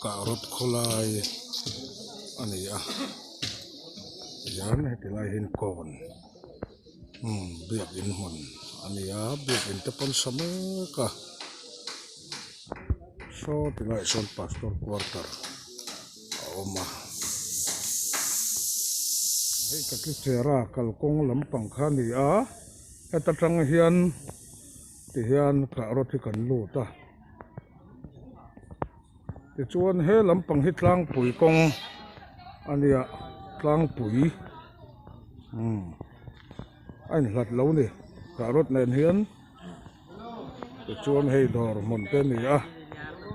Kahrawt khawlai a ni a tihian heti lai hian kawn umm biakin hmun a ni a biakin te pawn sa mek a saw ti laiah sawn pastor quarter a awm a hei ka tlichera kalkawng lampang kha a ni a heta tang hian tihian kahrawt hi kan lut a. Tichuan he lampang hi tlangpui kawng a nia tlangpui umm a inhlat lo a ni kahrawt nen hian tichuan hei dawr hmun te a ni a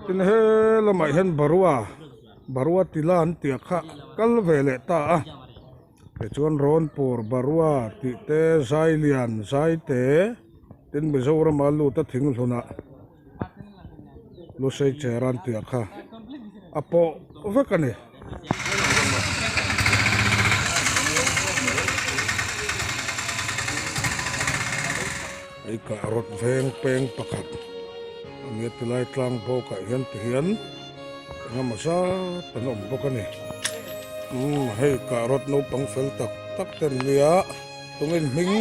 tin he lamah hian barua barua tila an tih kha kal ve leh ta a tichuan rawnpur barua tih te zailian zaite tin Mizoram a lut a thinghlunah. Lusei chair an tih kha a pawh vek a ni. Hei kahrawt veng peng pakhat a nia tilai tlang bawkah hian ti hian engemaw zat an awm bawk a ni. Umm hei kahrawt naupang fel tak tak te an nia tungin hming.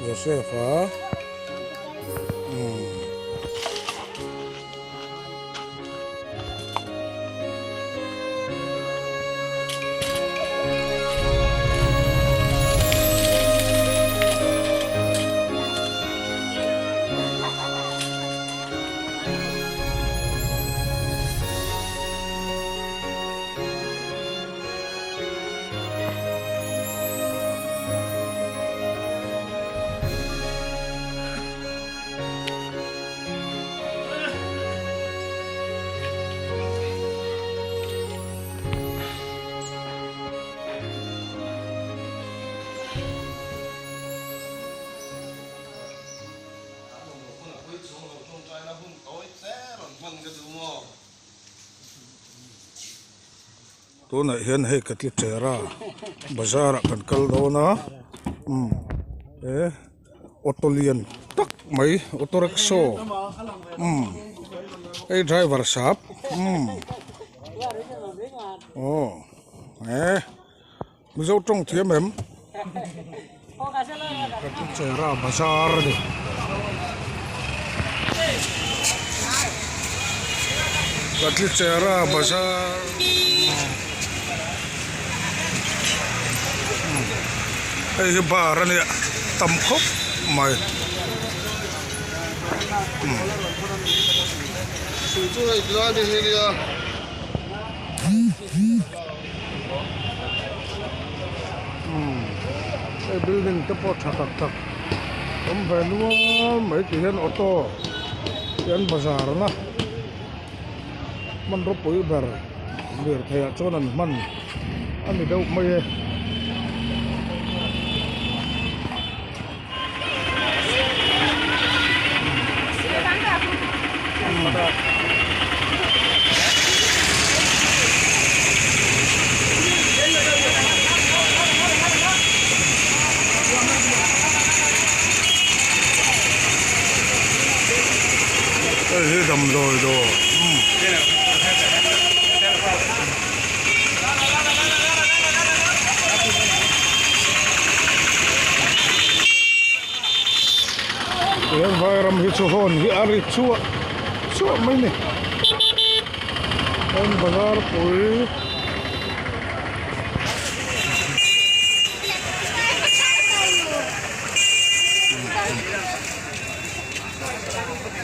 Joseph a umm. Tunah hian hei ka tli cher a bazar ah kan kal dawn a umm he auto lian tak mai auto rickshaw umm hei driver sap umm aw he mizo tawng thiam em ka tli cher a bazar a ni. Ka tli cher a bazar hei hi bar a nia tam khawp mai. Hei building te pawh tha tak tak awm ve nual mai tih hian auto hian bazar na hmanraw pui ber lirthei ah chuan an hman a ni deuh mai e. Hei hi damdawi dawr He vairam hi chu hawn hi a ri chuah chuah mai a ni heng bazar pui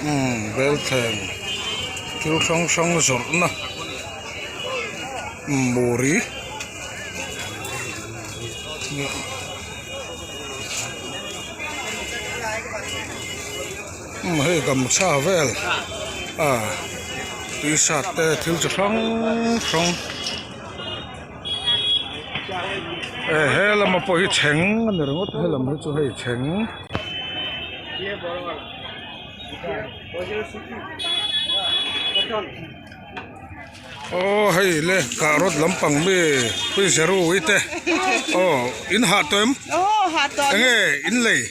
umm belthleng thil hrang hrang zawrhna muri. Umm hei gamcha vel a t-shirt te thil chi hrang hrang e he lama pawh hi chheng a ni ringawt helam hi chu hei chheng. Aw hei le carrot lampang mi pui zeru i te aw in hah tawh em enge in lei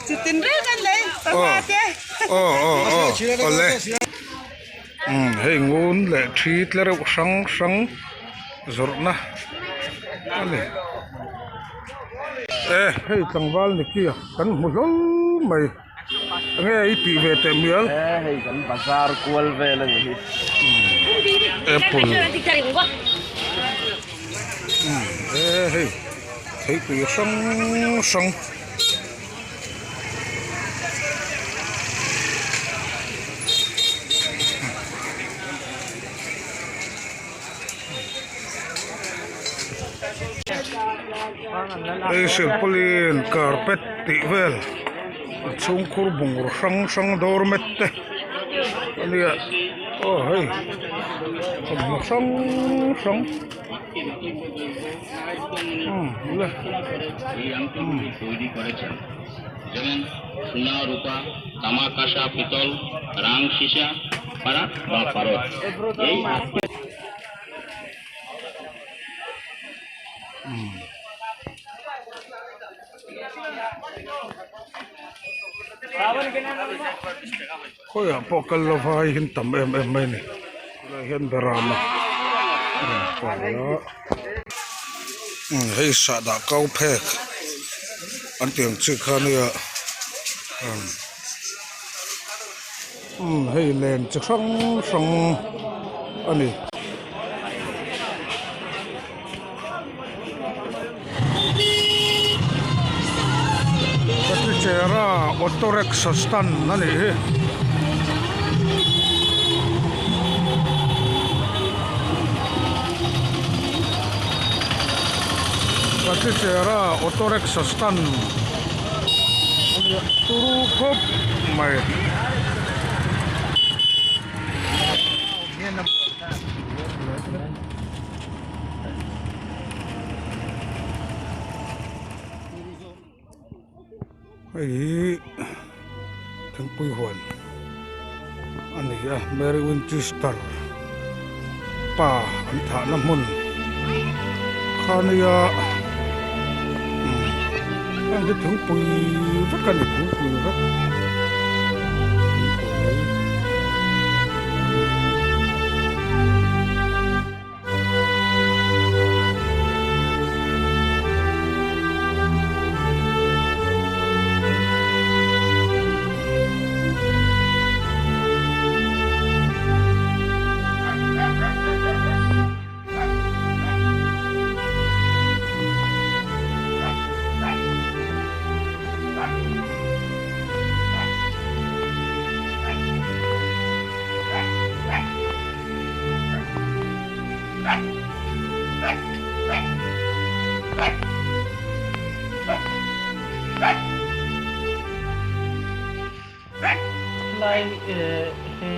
chitin reng an lei sangha te aw aw aw awle. Umm hei ngun leh thi tle reuh hrang hrang zawrhna a ni. E hei tlangval ni kia kan hmu hlawl mai enge i tih ve teh mial. E hei kan bazar kual vel a ni hi. Apple umm e hei theipui hrang hrang. Hei silpaulin carpet tih vel chhungkhur bungraw hrang hrang door mat te a nia aw hei thawmhnaw hrang hrang. Khawiah pawh kal lova hei hi tam em em mai a ni tunah hian beram a rawn kual a hei sahdah kau phek an tih ang chi kha ania umm hei len chi hrang hrang a ni. Chera auto rickshaw stand a nih hi. Chera auto rickshaw stand a nia turu khawp mai. Hei hi thingpui huan a ni a Mary Winchester pa an thahna hmun kha nia umm heng hi thingpui vek a ni thingpui vek thingpui. Lai he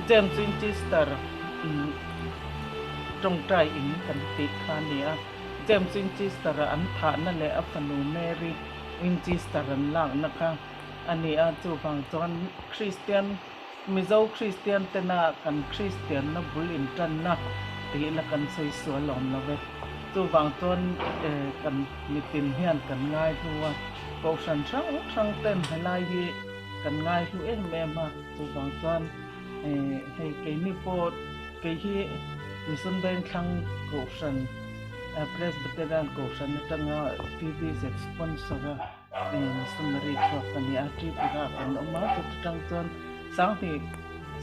James Winchester tawngtai in kan tih kha a ni a. James Winchester a an thahna leh a fanu Mary Winchester an lakna kha a ni a. Chuvang chuan Kristian Mizo Kristian tena kan Kristianna bul intanna tih la kan sawi sual awm lo ve. Chuvang chuan kan mitin hian kan ngai hlu a, Kohhran hrang hrang ten helai hi kan ngai hlu em em a, chuvang chuan hei keini pawh kei hi Mission Vengthlang Kohhran Presbyterian Kohhran atanga TVZ sponsor a, Missionary chhuak ka ni a, Tripura kan awm a, chuti tang chuan Sanghnih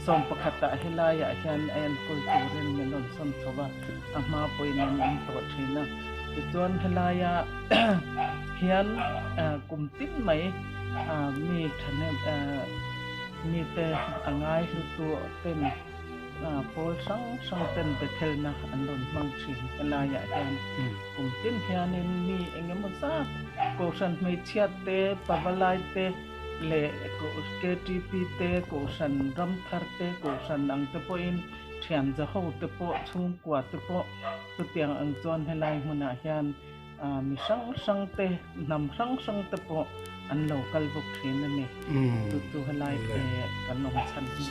11 ah helaiah hian a enkawl turin min rawn sawn chho a, a hma pawhin an awm tawh thin a. Tichuan helaia hian kum tin mai mi thahnem mite a ngai hlutu ten pawl hrang hrang ten Bethelna an rawn hmang thin helaiah hian. Kum tin hianin mi eng emaw zat Kohhran hmeichhia te, Pavalai te leh KTP te, Kohhran Ramthar te, Kohhran ang te pawhin thian zaho te pawh, chhungkua te pawh chutiang ang chuan helai hmunah hian mi hrang hrang te, hnam hrang hrang te pawh an lo kal bawk thin a ni. Chu chu helai kan awm chhan hi.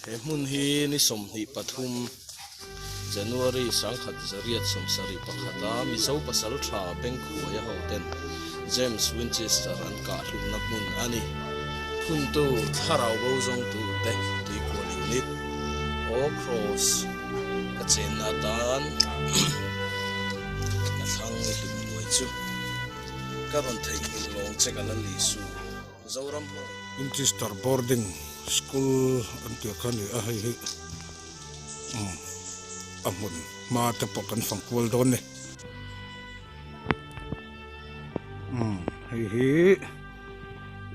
He hmun hi ni 23 January 1971 a Mizo pasaltha Bengkhuaia hoten James Winchester an kah hlumna hmun a ni. Phuntu thlarau bo zawngtu te Tuikual Unit Aw Kraws ka chenna atan ka thlang i hlim luai chu ka rawn theihnghilh lawng che ka la Lisu Zoram pawh. Winchester Boarding School an tih kha a ni a, hei hi a hmun hma te pawh kan fang kual dawn a ni. Umm hei hi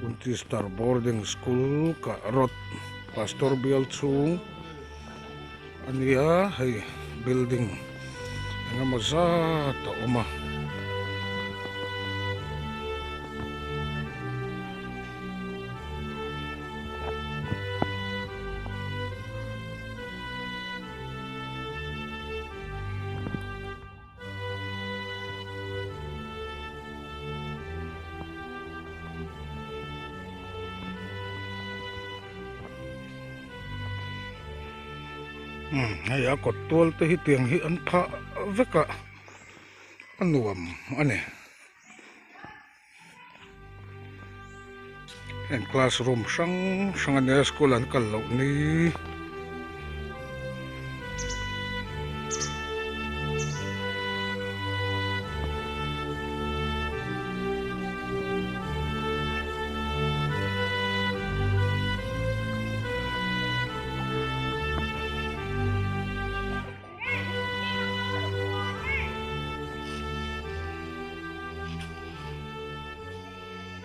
Winchester Boarding School kah rawt Pastor bial chhung a nia hei building eng emaw zat a awm a. Umm hei a kawt tual te hi tiang hi an phah vek a a nuam a ni heng classroom hrang hrang a nia school an kal loh ni.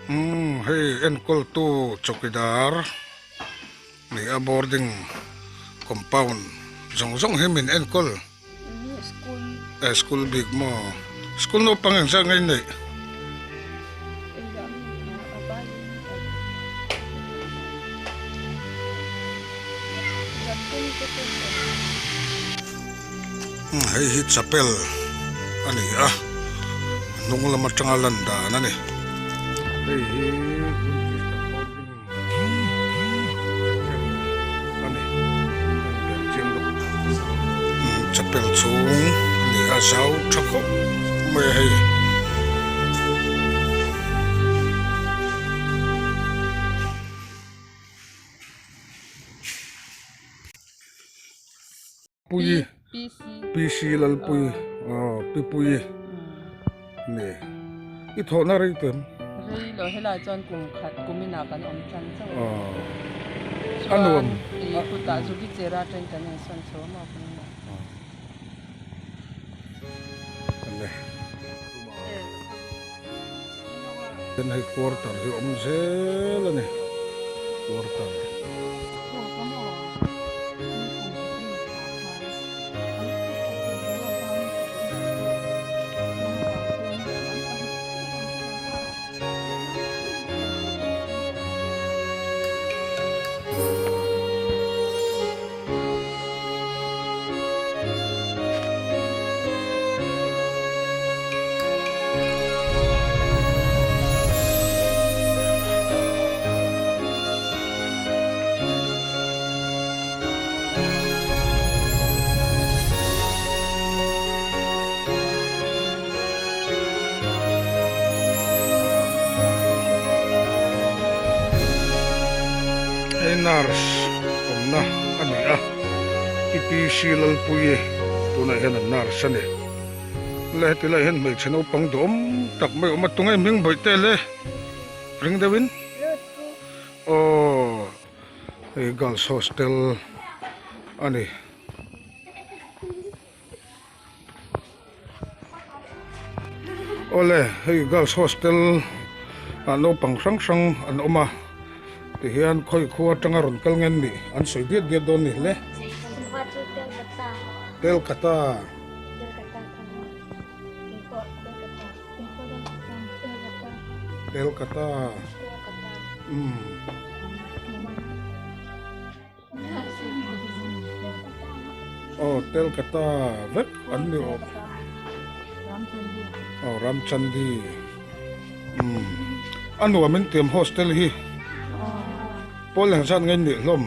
Umm hei enkawltu chawkidar ni a boarding compound zawng zawng hi min enkawl eh school bik maw school naupang engzat nge in neih. Hei hi chapel a ni a hnung lam atanga lan dan a ni. Hei hi chapel a ni chapel chhung a ni a zau tha khawp mai a hei. Pui PC Lalpui aw Pi Pui ni i thawhna rei tem. Rei lo helai chuan kum khat kum inah kan awm tan chauh a. A nuam. Chuan i kutah Zuki Chera atangin kan insawn chho a maw kan inah. Chuan hei quarter hi a awm zel a ni quarter. Hei nurse awmna a ni a PPC Lalpuii tunah hian an nurse a ni le heti lai hian hmeichhe naupang duhawm tak mai a awm a tunge hming bawih te le ring deuhin aw hei girls hostel a ni. Awle hei girls hostel ah naupang hrang hrang an awm a tihian khawi khua atanga rawn kal nge an nih an sawi diat diat dawn a ni hle Telkata Telkata umm. Aw Telkata vek an ni awm aw Ramchandi umm a nuam in tiam hostel hi pawl engzat nge nih hlawm.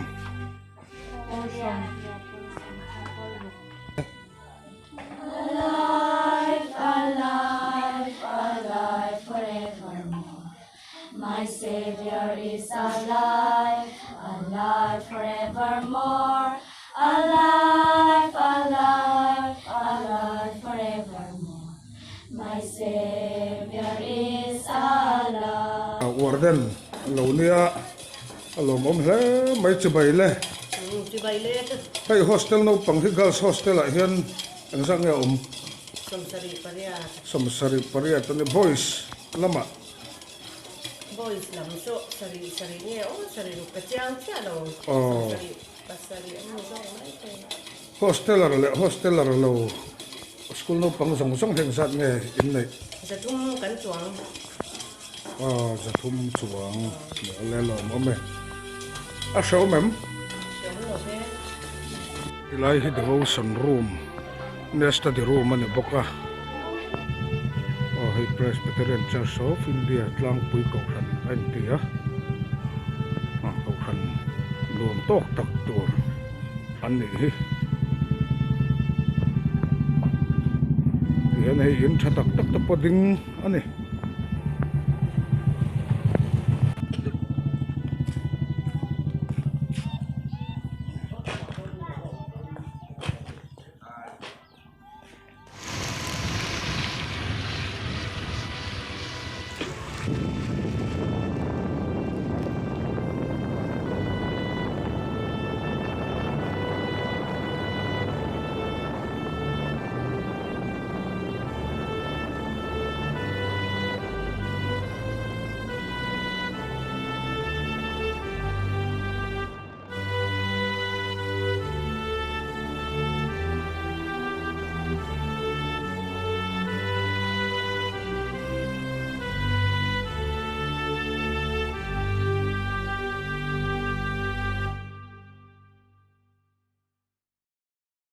My Savior is alive. Warden a lo nia a lawmawm hle mai chibai le. Chibai le. Hei hostel naupang hi girls hostel ah hian engzat nge a awm? 78. 78 a ni boys lamah. Boys lam chu sarih sarih nge aw sarih ruk ka chiang chiah lo 70 pasarih an ni zawk mai thei. Hosteler leh hosteler lo school naupang zawng zawng hi engzat nge in neih? 300 kan chuang. Aw 300 chuang leh le lawmawm e. A hrehawm em? Hrehawm lo ve. Tilai hi devotion room nge study room a ni bawk a. Aw hei Presbyterian Church of India tlangpui kohhran a inti a. Ah kohhran nuam tawk tak tur an nih hi. Tihian hei in tha tak tak te pawh ding a ni.